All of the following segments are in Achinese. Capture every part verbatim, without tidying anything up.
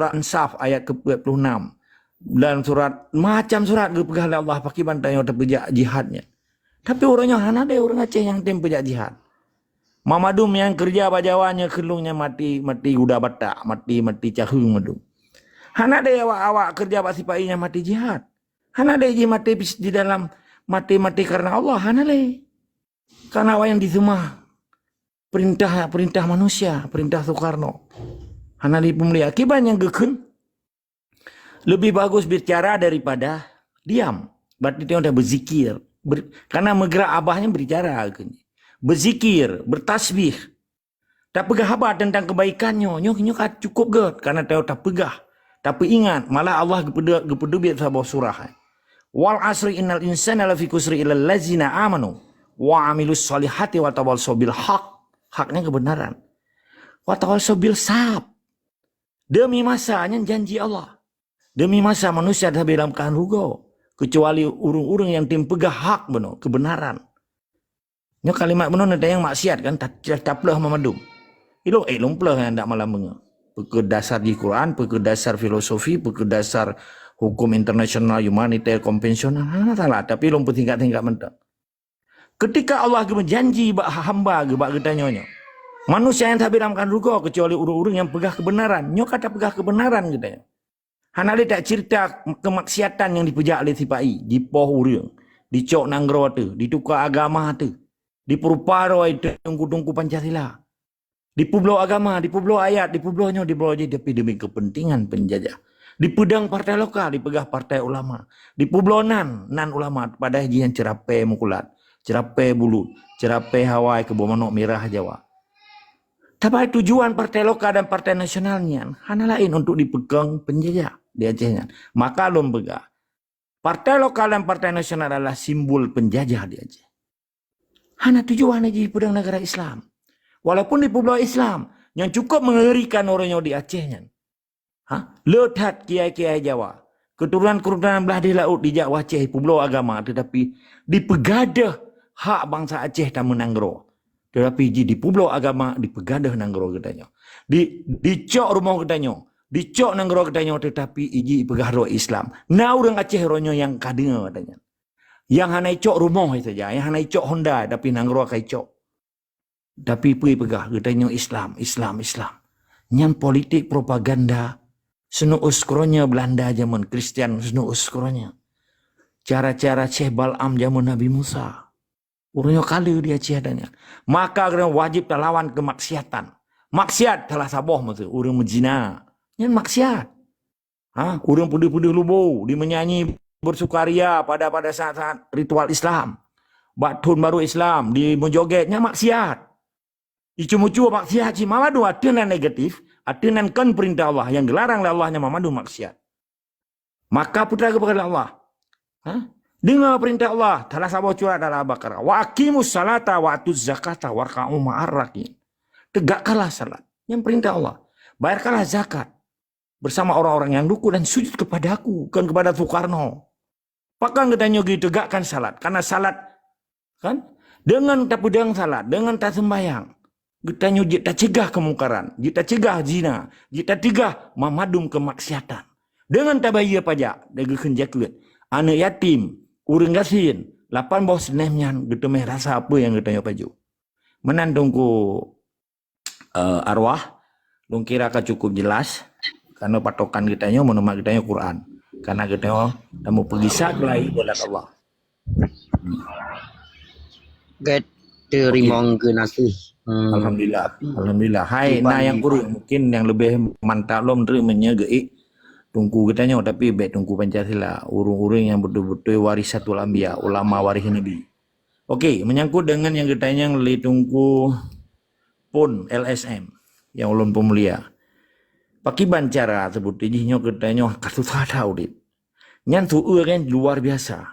Ansaf ayat ke empat puluh enam. Dan surat, macam surat geupeugah lé Allah, pakriban tanyoe tapeujak jihad nyan. Tapi uroe nyoe hana deh ureuëng Aceh nyang tem peujak jihad. Mamandum nyang keureuja bak Jawa nyoe kheun lôn nyan mati, mati guda batak, mati, mati caheueng mandum. Hana deh awak-awak keureuja bak sipa-i nyan mati jihad. Hana deh jih mati pis-, di dalam mati-mati karena Allah, hana lé. Karena awak nyan diseumah perintah, perintah manusia, perintah Soekarno. Hana lé peumulia. Akibat nyang geukheun, lebih bagus bicara daripada diam. Berarti dia udah berzikir. Ber-, karena meugerak abah nyan berbicara, geukheun. Berzikir, bertasbih. Tapeugah haba teuntang keubaikan nyoe, nyoe, nyoe ka cukup gét, karena ta-, tapeugah, tapeuingat, malah Allah geupeude-, geupeudubiet saboh surah, eh. "Wal asri innal insana lafi khusri illal lazina amanu wa amilus solihati wa tawasau bil haq." Haknya kebenaran. Wa tawasau bil sab. Demi masa nyan janji Allah. Demi masa manusia tabi dalam keuhan rugoe, kecuali ureuëng-ureuëng nyang tem peugah hak bunoe, kebenaran. Nyoe kalimat bunoe neutanyong maksiat kan, ta-, ta-, tapleuh mamandum. Ilong, eh, lôn pleuh nyang dak malam beungoh. Peue keu dasar di Quran, peue keu dasar filosofi, peue keu dasar hukum internasional, humaniter, konvensional. Hana salah, tapi lôn peusingkat-singkat mantong. Ketika Allah geumeujanji bak hamba geuh, bak geutanyoe nyoe, manusia nyang tabi dalam keuhan rugoe kecuali ureuëng-ureuëng nyang peugah kebenaran. Nyoe ka tapeugah kebenaran geutanyoe. Hana lé tacerita keumaksiatan nyang dipeujak lé sipa-i, dipoh ureuëng, dicok nanggroe teuh, dituka agama teuh, dipeurupa droe teungku-teungku Pancasila. Dipeubloe agama, dipeubloe ayat, dipeubloe nyoe, dipeubloe jih, tapi demi kepentingan penjajah. Dipeudong partai lokal, dipeugah partai ulama. Dipeubloe nan, nan ulama, padahai jih nyan ceurapée meukulat, ceurapée bulut, ceurapée hawai keubeue manok mirah Jawa. Tapi tujuan partai lokal dan partai nasional nyan hana laén untuk dipeukong penjajah di Aceh nyan. Maka lôn peugah, partai lokal dan partai nasional adalah simbol penjajah di Aceh. Hana tujuan jih peudong negara Islam. Walaupun dipeubloe Islam, nyang cukup mengerikan uroe nyoe di Aceh nyan. Ha? Le that kiai-kiai Jawa, keuturonan-keuturonan blah di laôt dijak u Aceh peubloe agama, tetapi dipeugadôh hak bansa Aceh tameunanggroe. Tetapi jih dipeubloe agama, dipeugadôh nanggroe geutanyoe. Di, dicok rumoh geutanyoe, dicok nanggroe geutanyoe, tetapi jih peugah droe Islam. Na ureuëng Aceh uroe nyoe nyang ka deungoe geutanyoe. Nyang hana icok rumoh saja, nyang hana icok Honda, tapi nanggroe ka icok. Tapi peue peugah, geutanyoe Islam, Islam, Islam. Nyan politik propaganda seuneuk uskronya Belanda jameun, Kristian seuneuk uskronya. Cara-cara Syekh Bal'am jameun Nabi Musa. Ureuëng nyoe ka le di Aceh dan nyan. Maka geutanyoe wajib talawan keumaksiatan. Maksiat salah saboh meusu, ureuëng meuzina. Nyan maksiat. Ha, ureuëng peudeuh-peudeuh lubô, di meunyanyi bersukaria pada, pada saat-saat ritual Islam. Bak thon barô Islam, di meujoget, nyan maksiat. Icu-mucu maksiat cit mamandum ateueh nan negatif, ateueh nan kon peurintah Allah nyang geularang lé Allah nyan mamandum maksiat. Maka peue geupeugah lé Allah. Ha? Deungoe peurintah Allah, salah saboh surat dalam Al-Baqarah. "Wa aqimus salata wa atuz zakata warka'u ma'ar rakiin." Tegakkanlah salat. Nyan peurintah Allah. Bayarkanlah zakat bersama orang-orang yang rukuk dan sujud kepada-Ku, bukan kepada Soekarno. Pakon geutanyoe geutegakkan salat? Karena salat, kan? Dengan tapeudong salat, dengan taseumbayang, geutanyoe jeuet tacegah keumungkaran, jeuet tacegah zina, jeuet tacegah mamandum keumaksiatan. Dengan tabayeue pajak, dan geukheun jakeuet, aneuëk yatim, ureuëng gasien, lapan boh seunem nyan geuteumé rasa peue nyang geutanyoe pajoh. Meunan Teungku eh, arwah, lôn kira ka cukup jelas, karena patokan geutanyoe, meunumat geutanyoe Quran. Karena geutanyoe tamu peugisa keulai bulat Allah. Gét teurimong geunaséh. Hmm. Alhamdulillah. Alhamdulillah. Hai, na nyang kureueng, mungkin nyang leubeh mantap lom treuk meunyoe geuék Teungku geutanyoe, tapi bék Teungku Pancasila, ureuëng-ureuëng nyang beutôi-beutôi warisatul anbiya, ulama waréh Nabi. Okey, menyangkut dengan nyang geutanyong lé Teungku Pon L S M nyang ulôn peumulia. Pakiban cara seubeutoe jih nyoe geutanyoe ka susah that udeb. Nyan su-, kan luar biasa.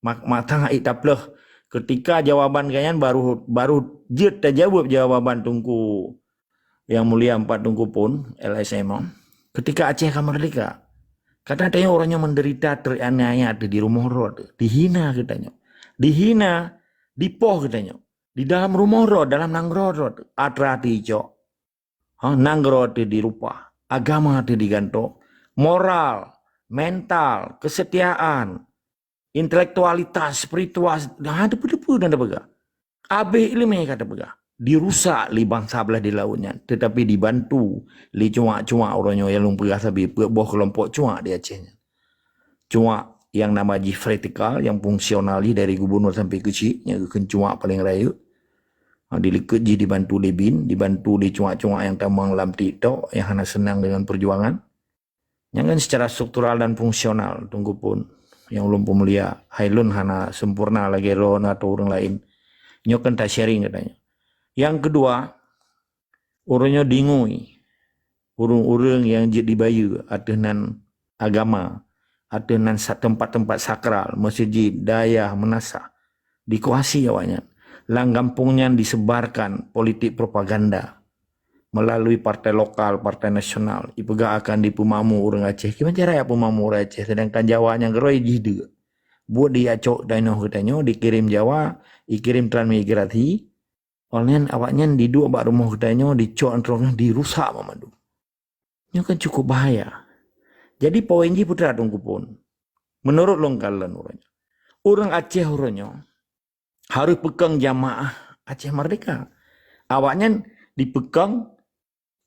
Mak-, mata hana tapleuh ketika jawaban geuhnyan baru, baru jeuet tajaweueb jawaban Teungku Yang Mulia Empat Teungku Pon L S M, ketika Aceh ka merdeka, kadang tanyoe uroe nyoe menderita, teraniaya di rumoh droe, dihina geutanyoe. Dihina, dipoh geutanyoe. Di dalam rumoh droe, dalam nanggroe droe, atra teuicok. Ha, nanggroe teudirupa. agama teuh digantoe, moral, mental, kesetiaan, intelektualitas, spiritual, dah teupeu-teupeu dan peugah. Abéh ileumé ka teupeugah. Dirusak lé bansa blah di laôt nyan, tetapi dibantu lé cuak-cuak uroe nyoe nyang lôn peugah sabe peuet boh keulompok cuak di Aceh nyan. Cuak nyang nama jih vertikal, nyang fungsional jih dari gubunur sampai keuchik, nyang geukheun cuak paleng rayeuk. Ha, dilikot jih dibantu lé bin, dibantu lé cuak-cuak nyang tamong lam TikTok, nyang hana seunang deungon peujuangan. Nyan kan secara struktural dan fungsional, Teungku Pon, nyang ulôn peumulia, hai lôn hana sempurna lagée droeneuh atau ureuëng laén. Nyoe kan ta-sharing geutanyoe. Nyang keudua, uroe nyoe dingui ureuëng-ureuëng nyang jeuet dibayeue ateueh nan agama, ateueh nan sa-, teumpat-teumpat sakral, meuseujid, dayah, meunasah, dikuasai awaknyan. Lam gampông nyan disebarkan politik propaganda melalui partai lokal, partai nasional. Ipeugah akan dipeumakmu ureuëng Aceh. Kiban cara ya peumakmu ureuëng Aceh, sedangkan Jawa nyang keurôi jih deuk. Buet di acok tanoh geutanyoe, dikirém Jawa, dikirém transmigrasi. Awaknyan, awaknyan diduek bak rumoh geutanyoe, dicok droeneuh, dirusak banmandum. Nyoe kan cukup bahaya. Jadi poin jih peue teuma Teungku Pon. Meunurot lôn kalon uroe nyoe, ureuëng Aceh uroe nyoe harôh peukong jamaah Aceh Merdeka. Awaknyan dipeukong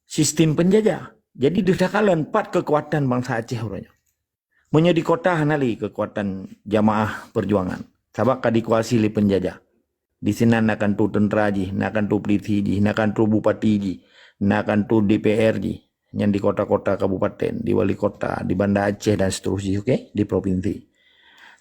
sistem penjajah. Jadi deuh takalon pat keukuatan bansa Aceh uroe nyoe. Meunyoe di kota hana lé keukuatan jamaah perjuangan, sabab ka dikuasai lé penjajah. Di sinan na kan tu tentara jih, na kan tu polisi jih, na kan tu bupati jih, na kan tu D P R jih. Nyan di kota-kota kabupaten, di wali kota, di Banda Aceh dan seterusnya, oke, di provinsi.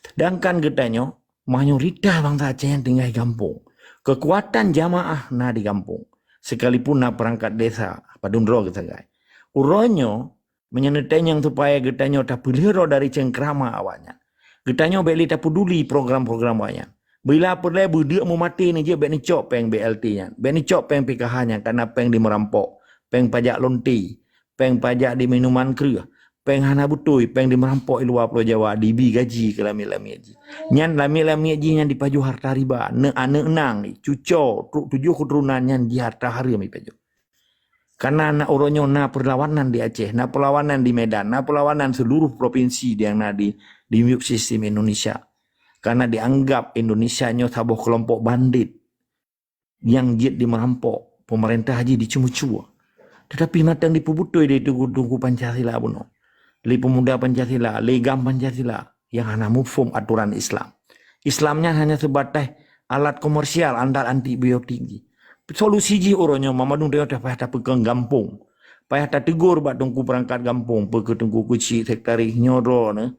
Sedangkan geutanyoe, mayoritas bansa Aceh nyan tinggai gampông. Keukuatan jamaah na di gampông. Sekalipun na peurangkat desa, padum droe geusagai. Uroe nyoe, meunyoe neutanyong supaya geutanyoe tapeuleueh droe dari cengkrama awaknyan, geutanyoe bék lé tapeuduli program-program awaknyan. Bila peureulée beudeuk meumaté neujeuet, bék neucok péng B L T nyan, bék neucok péng P K H nyan, karena péng di meurampok, péng pajak lonte, péng pajak di minuman kreueh, péng hana beutôi, péng di meurampok i luwa Pulo Jawa, dibi gaji keu lamiet-lamiet jih. Nyan lamiet-lamiet jih nyan dipajoh harta riba, neu aneuk nang, cuco, trok tujoh keuturonan nyan jih harta hareuem dipajoh. Karena na uroe nyoe na perlawanan di Aceh, na perlawanan di Medan, na perlawanan seluruh provinsi nyang na di, di miyueb sistem Indonesia. Karena dianggap Indonesia nyoe saboh kelompok bandit nyang jeuet di meurampok, pemerintah jih diceumeucue. Tetapi mantong dipeubutôi lé Teungku-teungku Pancasila bunoe, lé pemuda Pancasila, lé GAM Pancasila nyang hana muphom atoran Islam. Islam nyan hanya seubatas alat komersial, alat antibiotik jih. Solusi jih uroe nyoe, banmandum tanyoe payah tapeukong gampông, payah tateugor bak teungku peurangkat gampông, peu kheueh teungku keuchik, sekretaris nyoe droeneuh.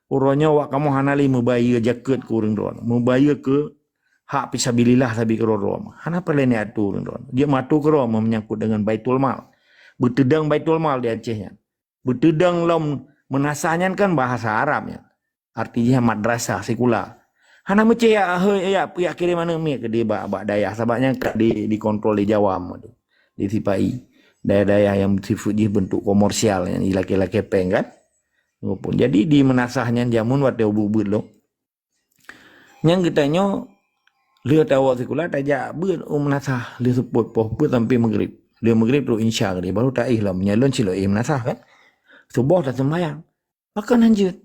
Uroe nyoe awak kamoe hana lé meubayeue jakeuet keu ureuëng droeneuh, meubayeue keu hak fisabilillah sabe keudroe-droe. Hana peureulée neuatô ureuëng droeneuh. Jeuet meuatô keudroe menyangkut deungon Baitul Mal. Beuteudong Baitul Mal di Aceh nyan. Beuteudong lom meunasah nyan kan bahasa Arab nyan. Arti jih madrasah, sikula. Hana meucaya, hei, ya, ya kirém aneuk miet keudeh bak, bak dayah, sabab nyan ka di, dikontrol di Jawa meudu. Di sipai. Dayah-dayah nyang sifeuet jih beuntuk komersial, nyang jilakée-lakée péng kan. Jadi di meunasah nyan jameun watée ubeut-ubeut lom. Nyang geutanyoe lheueh tawök sikula tajak beuet u meunasah lheueh seupôt poh peuet sampai maghrib. Lheueh maghrib trok insya keudeh, baru taéh lom. Nyan lôn cit lôn éh meunasah kan. Suboh taseumbahyang. Pakon hanjeuet?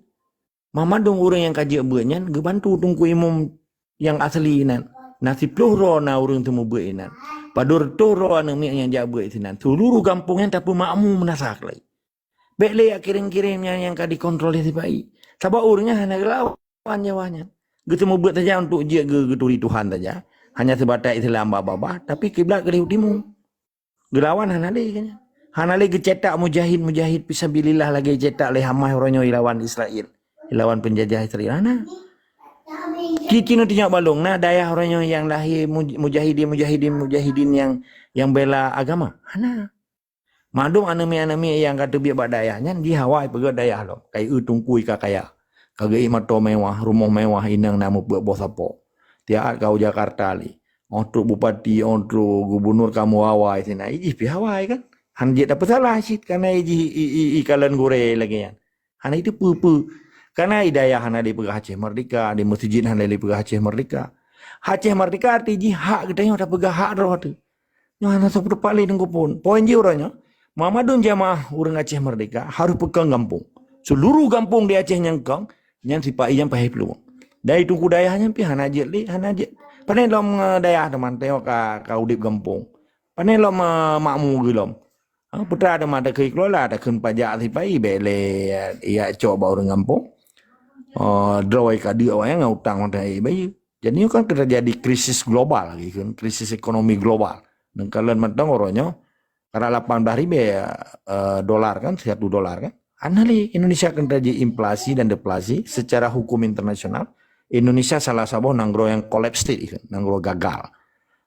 Banmandum ureuëng nyang ka jeuet beuet nyan geubantu teungku imum nyang asli inan. Na siploh droe na ureuëng teumeubeuet inan. Padub reutôh droe aneuk miet nyang jak beuet sinan. Seuluruh gampông nyan tapeumakmu meunasah keulai. Bék lé jak kirém-kirém nyan nyang ka dikontrol lé sipai. Sabab ureuëng nyan hana geulawan Jawa nyan. Geuteumeubeuet saja untuk jeuet geu-, geuturi Tuhan saja. Hanya seubatai Islam babah-babah, tapi kiblat keudeh u timu. Geulawan hana lé kan. Hana lé geucetak mujahid-mujahid fisabilillah lagée cetak lé Hamas uroe nyoe ilawan Israel. Ilawan penjajah Israel. Hana. Ki-, kinoe tinyak balong na dayah uroe nyoe nyang lahé muj-, mujahidin-mujahidin-mujahidin nyang, nyang bela agama. Hana. Mandum aneuk miet-aneuk miet nyang ka teubiet bak dayah nyan jih hawa ipeugét dayah lom. Ka ieu teungku ka kaya. Ka geuék moto mewah, rumoh mewah, inong na meupeuet boh sapo. Tiat ka u Jakarta lé. Óh trok bupati, óh trok gubunur ka meuawai sinan. Ijih pih awai kan. Han jeuet tapeusalah cit karena ijih i, i, i kalon gurée lagée nyan. Hana itu peue-peue. Karena i dayah hana dipeugah Aceh Merdeka, di meuseujid hana dipeugah Aceh Merdeka. Aceh Merdeka arti jih hak geutanyoe tapeugah hak droe teuh. Nyoe hana soe peutupat lé Teungku Pon. Poin jih uroe nyoe, Memadum jamaah ureuëng Aceh Merdeka harus peukong gampông. Seluruh gampông di Aceh nyang kong, nyan sipa-i nyan payah plueng. Dari Teungku Dayah nyan pih hana jeuet lé, hana jeuet. Pane lom, eh, dayah teuma teuh ka, ka udeb gampông. Pane lom, eh, makmu geulom. Ha, peue teuma takheun kelola, takheun pajak sipa-i, bèk lé, eh, jak cok bak ureuëng gampông. Eh, droe ka deuk awaknyan ngon utang watèe bayeue. Jadi nyoe kan terjadi krisis global lagi kan, krisis ekonomi global. Dan kalon mantong uroe nyoe, karena lapan belas ribu, eh, dolar kan, satu dolar kan. Hana lé, Indonesia akan terjadi inflasi dan deflasi secara hukum internasional. Indonesia salah saboh nanggroe nyang collapse state kan, nanggroe gagal.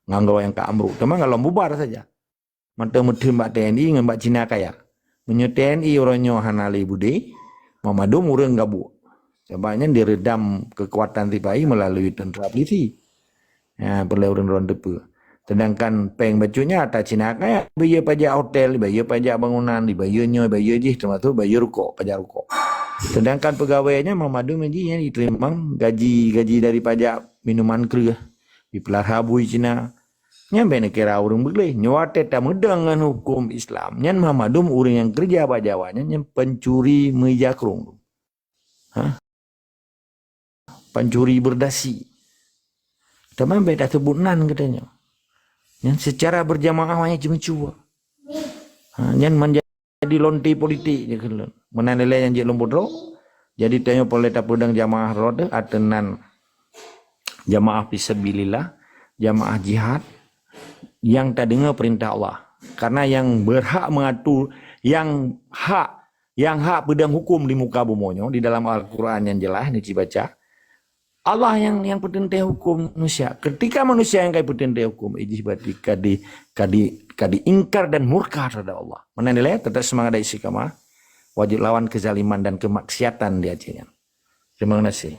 Nanggroe nyang ka amruk. Teuma ngon lom bubar saja. Mantong meutheun bak T N I ngon bak Cina kaya. Meunyoe T N I uroe nyoe hana lé beudé, memadum ureuëng gabuk. Sabab nyan diredam keukuatan sipa-i meulalu tentera polisi. Ha, peureulèe ureuëng droe teupeue. Sedangkan péng bacut nyan ata Cina kaya, bayeue pajak hotel, bayeue pajak bangunan, dibayeue nyoe, bayeue jih, teumasok bayeue rukok, pajak rukok. Sedangkan peugawée nyan memadum jih nyan jiteurimong gaji, gaji dari pajak minuman kreueh, dipeulara bui Cina. Nyan bèk neukira ureuëng beugléh. Nyoe watèe tameudong ngon huköm Islam, nyan memadum ureuëng nyang keureuja bak Jawa nyan, nyan pencuri meuija krueng. Ha? Pencuri berdasi. Teuma bèk taseubut nan geutanyoe. Nyan secara berjamaah awaknyan ceumeucue. Ha, nyan manjadi lonte politik je keu lôn. Meunan ilèe nyang jeuet lôn peutrok. Jadi tanyoe peureulèe tapeudong jamaah droe teuh ateueh nan jamaah fisabilillah, jamaah jihad nyang tadeungoe peurintah Allah. Karena nyang berhak mengatur, nyang hak, nyang hak peudong huköm di muka bumoe nyoe di dalam Al-Quran nyang jeulaih neuci baca, Allah nyang, nyang peuteuntèe huköm manusia. Ketika manusia nyang ka peuteuntèe huköm, ijih berarti ka di, ka di, ka diingkar dan murka terhadap Allah. Meunan ilèe, tetap seumangat dan istiqamah. Wajib lawan kezaliman dan kemaksiatan di Aceh nyan. Terima kasih.